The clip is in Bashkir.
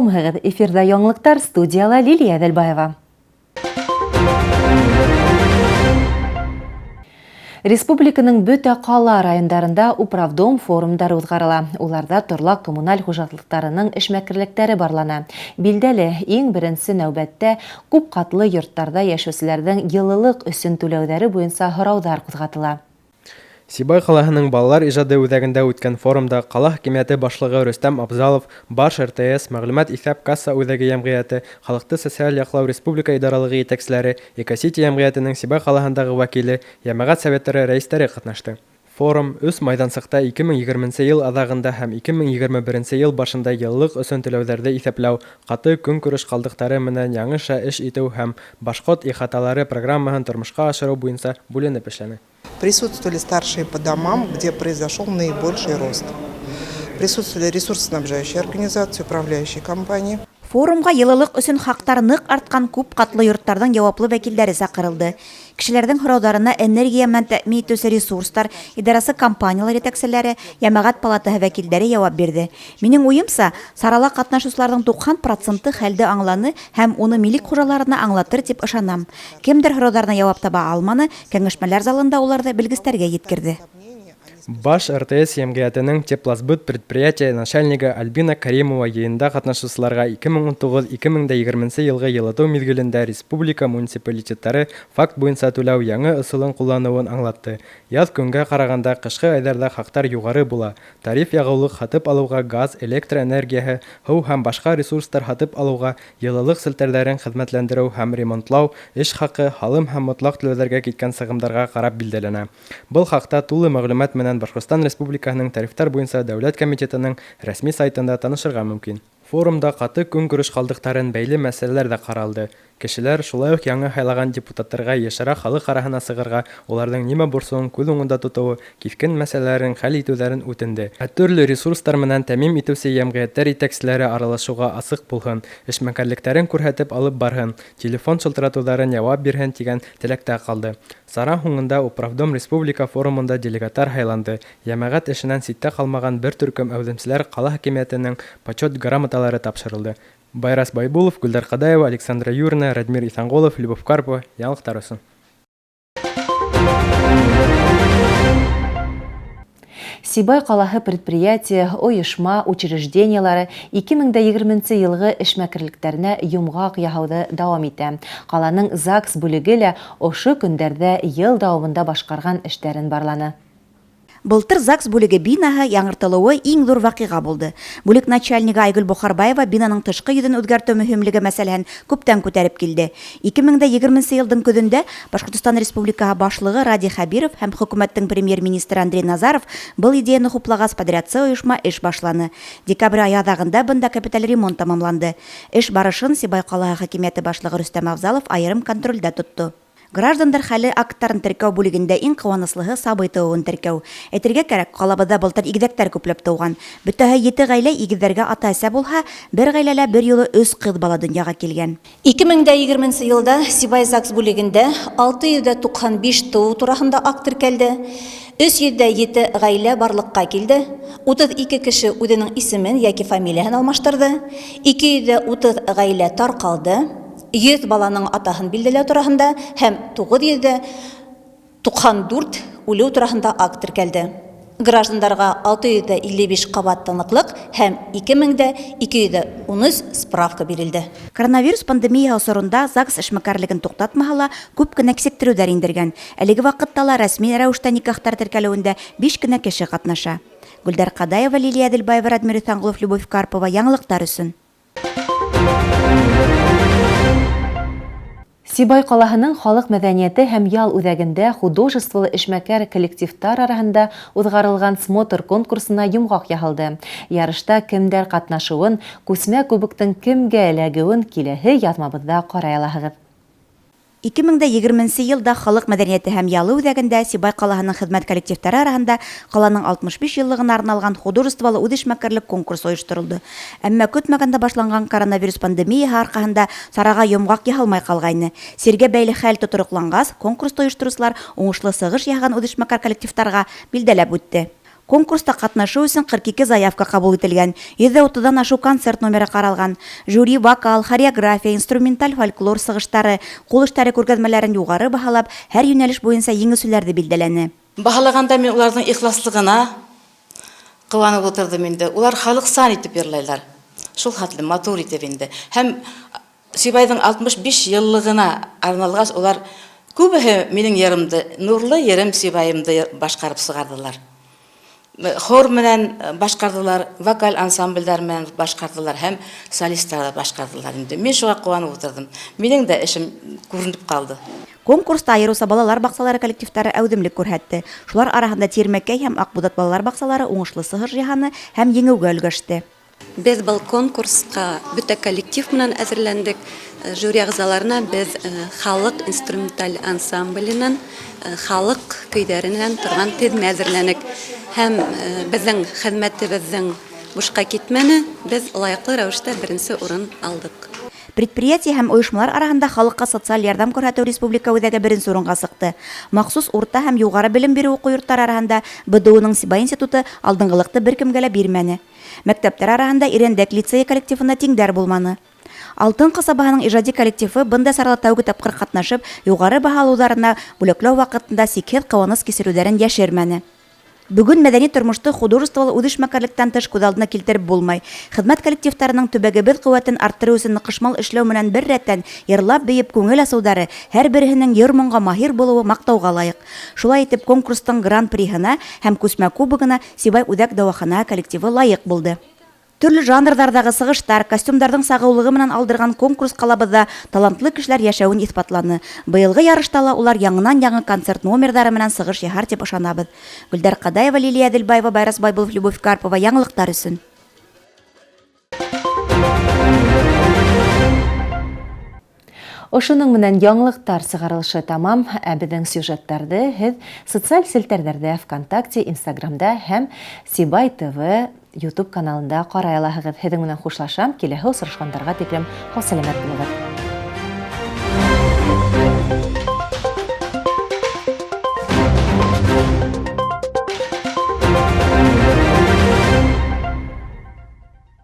Һаумыһығыҙ, эфирҙа яңылыҡтар, студияла Лилия Әҙелбаева. Республиканың бөтә ҡала райондарында управдом форумдары уҙғарыла. Уларҙа торлаҡ коммуналь хужалыҡтарының эшмәкәрлектәре барлана. Билдәле, иң беренсе нәүбәттә күп ҡатлы йорттарҙа йәшәүселәрҙең йылылыҡ өсөн түләүҙәре буйынса һорауҙар ҡуҙғатыла. Сибай ҡалаһының балалар ижады үҙәгендә үткән форумда ҡала хакимиәте башлығы Рөстәм Абзалов, Баш РТС, мәғлүмәт иҫәп касса үҙәге йәмғиәте, халыҡты социаль яҡлау республика идаралығы етәкселәре, Экосити йәмғиәтенең Сибай ҡалаһындағы вәкиле, йәмәғәт советтары рәйестәре ҡатнашты. Форум өс майҙансыҡта 2020 йыл аҙағында һәм 2021 йыл башында йыллыҡ өсөн түләүҙәрҙе иҫәпләү, ҡаты көнкүреш ҡалдыҡтары менән яңыша эш итеү һәм башҡорт ихаталары программаһын тормошҡа ашырыу буйынса бүленеп эшләне. Присутствовали старшие по домам, где произошел наибольший рост. Присутствовали ресурсоснабжающие организации, управляющие компании. Форумға йылылыҡ өсөн хаҡтар ныҡ артҡан күп ҡатлы йорттарҙың яуаплы вәкилдәре саҡырылды. Кешеләрҙең һорауҙарына энергия менән тәьмин итеүсе ресурстар идарасы компаниялар етәкселәре, йәмәғәт палатаһы вәкилдәре яуап бирҙе. Минең уйымса, сарала ҡатнашыусыларҙың 90 проценты хәлде аңланы һәм уны милек хужаларына аңлатыр тип ышанам. Кемдер һорауҙарына яуап таба алманы, кәңәшмәләр залында уларҙы белгестәргә еткерҙе. Баш РТС йәмғиәтенең Теплосбыт предприятие начальнигы Альбина Каримова йыйында ҡатнашыусыларға 2019-2020 йылғы йылытыу миҙгелендә республика муниципалитеттары факт буйынса түләү яңы ысулын ҡулланыуын аңлатты. Яҙ көнгә ҡарағанда ҡышҡы айҙарҙа хаҡтар юғары була. Тариф яғыулыҡ һатып алыуға газ, электр энергияһы, һыу һәм башҡа ресурстар һатып алыуға, йылылыҡ селтәрҙәрен хеҙмәтләндереү һәм ремонтлау, эш хаҡы, һалым һәм мотлаҡ түләүҙәргә киткән сығымдарға ҡарап билдәләнә. Был хаҡта тулы мәғлүмәт менән Башҡортостан Республикаһының тарифтар буйынса дәүләт комитетының рәсми сайтында танышырға мөмкин. Форумда ҡаты көнкүреш ҡалдыҡтарын бәйле мәсьәләләр ҙә ҡаралды. Кешеләр шулай уҡ яңы һайлаған депутаттарға йышыраҡ халыҡ араһына сығырға, уларҙың нимә борсоуын күҙ уңында тотоуы, киҫкен мәсьәләләрен хәл итеүҙәрен үтенде. Ә төрлө ресурстар менән тәьмин итеүсе йәмғиәттәр етәкселәре аралашыуға асыҡ булһын, эшмәкәрлектәрен күрһәтеп алып барһын, телефон шылтыратыуҙарын яуап бирһен тигән теләктә ҡалды. Сара һуңында Управдом республика форумында делегаттар һайланды. Йәмәғәт эшенән ситтә ҡалмаған бер төркөм әүҙемселәр ҡала хакимиәтенең почет грамоталары тапшырылды. Байрас Байбулов, Гүлдар Ҡадаева, Александра Юрина, Радмир Иҫанғолов, Любовь Карпова. Яңылыҡтар өсөн. Сибай ҡалаһы предприятие, ойошма, учреждениелары 2020 йылғы эшмәкәрлектәренә йомғаҡ яһауҙы дауам итә. Ҡаланың ЗАГС бүлеге лә ошо көндәрҙә йыл дауамында башҡарған эштәрен барланы. Былтыр ЗАГС бүлеге бинаһы яңыртылыуы иң ҙур ваҡиға булды. Бүлек начальнигы Айгөл Бохарбаева бинаның тышҡы йөҙөн үҙгәртеү мөһимлеге мәсьәләһен күптән күтәреп килде. 2020 йылдың көҙөндә Башҡортостан Республикаһы башлығы Радий Хәбиров һәм хөкүмәттең премьер-министры Андрей Назаров был идеяны хуплағас подрядсы ойошма эш башланы. Декабрь айы аҙағында бында капиталь ремонт тамамланды. Эш барышын Сибай ҡалаһы хакимиәте башлығы Рөстәм Авзалов айырым контролдә тотто. Граждандар хәле акттарын теркәү бүлегендә иң ҡыуаныслыһы сабый тыуыуын теркәү. Әйтергә кәрәк, ҡалабыҙҙа былтыр игеҙәктәр күпләп тыуған. Бөтәһе 7 ғаилә игеҙҙәргә ата-әсә булһа, бер ғаиләлә бер юлы 3 ҡыҙ бала донъяға килгән. 2020 йылда Сибай ЗАГС бүлегендә 695 тыуыу тураһында акт теркәлде. 307 ғаилә барлыҡҡа килде. 32 кеше үҙенең исемен йәки фамилияһын алмаштырҙы. 230 ғаилә тарҡалды. 100 баланың атаһын билдәләү тураһында һәм 994 үлеү тураһында акт теркәлде. Граждандарға 655 ҡабат таныҡлыҡ һәм 2213 справка бирелде. Коронавирус пандемияһы осоронда ЗАГС эшмәкәрлеген туҡтатмаһа ла, күп кенә кисектереүҙәр индергән. Әлеге ваҡытта ла рәсми рәүештә никахтар теркәлеүендә 5 кенә кеше ҡатнаша. Гөлдәр Ҡадаева, Лилия Әҙелбаева, Радмир Иҫанғолов, Любовь Карпова. Яңылыҡтар өсөн. Сибай ҡалаһының халыҡ мәҙәниәте һәм ял үҙәгендә художестволы эшмәкәр коллективтар араһында уҙғарылған смотр конкурсына йомғаҡ яһалды. Ярышта кемдәр ҡатнашыуын, күсмә кубоктың кемгә эләгеүен киләһе яҙмабыҙҙа ҡарай алаһығыҙ. 2020 йылда халыҡ мәҙәниәте һәм ялы үҙәгендә Сибай ҡалаһының хеҙмәт коллективтары араһында ҡаланың 65 йыллығына арналған художестволы үҙешмәкәрлек конкурсы ойошторолдо. Әммә көтмәгәндә башланған коронавирус пандемияһы арҡаһында сараға йомғаҡ яһалмай ҡалғайны. Сиргә бәйле хәл тотороҡланғас, конкурсты ойоштороусылар уңышлы сығыш яһаған үҙешмәкәр коллективтарға билдәләп үтте. Конкурста катнашу өчен 42 заявка кабул ителгән, 130 дан ашу концерт номеры каралган. Жюри вокал, хореография, инструменталь фольклор сыгыштары, кул эшләре күргәзмәләрен югары баһалап, һәр юнәлеш буенча җиңүчеләрне билдәләне. Баһалаганда мин уларның ихласлыгына куанып утырдым инде. Улар халыксан итеп йырлайлар. Шул хәтле матур итеп инде. Һәм Сибайның 65 еллыгына арналгач, улар күбеһе минең йырымды, Нурлы ерем Сибаемды башкарып чыгардылар. Хор менән башкардылар, вокаль ансамбльдәр менән башкардылар һәм солистлар да башкардылар инде. Мин шуңа куанып утырдым. Минең дә эшем күренеп калды. Конкурста аеруча балалар бакчалары коллективтары әүҙемлек күрһәтте. Шулар араһында Тирмәкәй һәм Акбудат балалар баксалары уңышлы сығыш яһаны һәм еңеүгә өлгәште. Без был конкурска бөтә коллектив менән әҙерләндек. Жюри әгъзаларына без халык инструменталь ансамбленән халык көйҙәренән торған теҙмә әҙерләнек. Һәм беҙҙең хеҙмәтебеҙҙең бушҡа китмәне, беҙ лайыҡлы рәүештә беренсе урын алдыҡ. Предприятие һәм ойошмалар араһында халыҡҡа социаль ярҙам күрһәтеү республика үҙәге беренсе урынға сыҡты. Махсус урта һәм юғары белем биреү уҡыу йорттары араһында БДУның Сибай институты алдынғылыҡты бер кемгә лә бирмәне. Мәктәптәр араһында Ирәндәк лицейы коллективына тиңдәр булманы. Алтын ҡасабаһының ижади коллективы бындай сарала тәүге тапҡыр ҡатнашып, юғары баһа алыуҙарына бүләкләү ваҡытында сикһеҙ ҡыуаныс кисереүҙәрен йәшермәне. Бөгөн мәҙәни тормошто художестволы үҙешмәкәрлектән тыш күҙ алдына килтереп булмай. Хеҙмәт коллективтарының төбәгебеҙ ҡеүәтен арттырыу өсөн ныҡышмал эшләү менән бер рәттән йырлап бейеп күңел асыуҙары, һәр береһенең йыр-моңға маһир булыуы маҡтауға лайыҡ. Шулай итеп, конкурстың гран-приһына һәм күсмә кубогына Сибай үҙәк дауахана коллективы лайыҡ булды. Төрлө жанрҙарҙағы сығыштар, костюмдарҙың сағыулығы менән алдырған конкурс ҡалабыҙҙа талантлы кешеләр йәшәүен иҫбатланы. Быйылғы ярышта ла улар яңынан-яңы концерт номерҙары менән сығыш яһар тип ышанабыҙ. Гөлдәр Ҡадаева, Лилия Әҙелбаева, Байрас Байбулов, Любовь Карпова. Яңылыҡтар өсөн. Ошоноң менән яңылыҡтар сығарылышы тамам, ә беҙҙең сюжеттарҙы һеҙ социаль селтәрҙәрҙә, ВКонтакте, Инстаграмда һәм Сибай ТВ YouTube каналында ҡарай алаһығыҙ. Һеҙҙең менән хушлашам, киләһе осрашҡандарға тиклем һау-сәләмәт булығыҙ.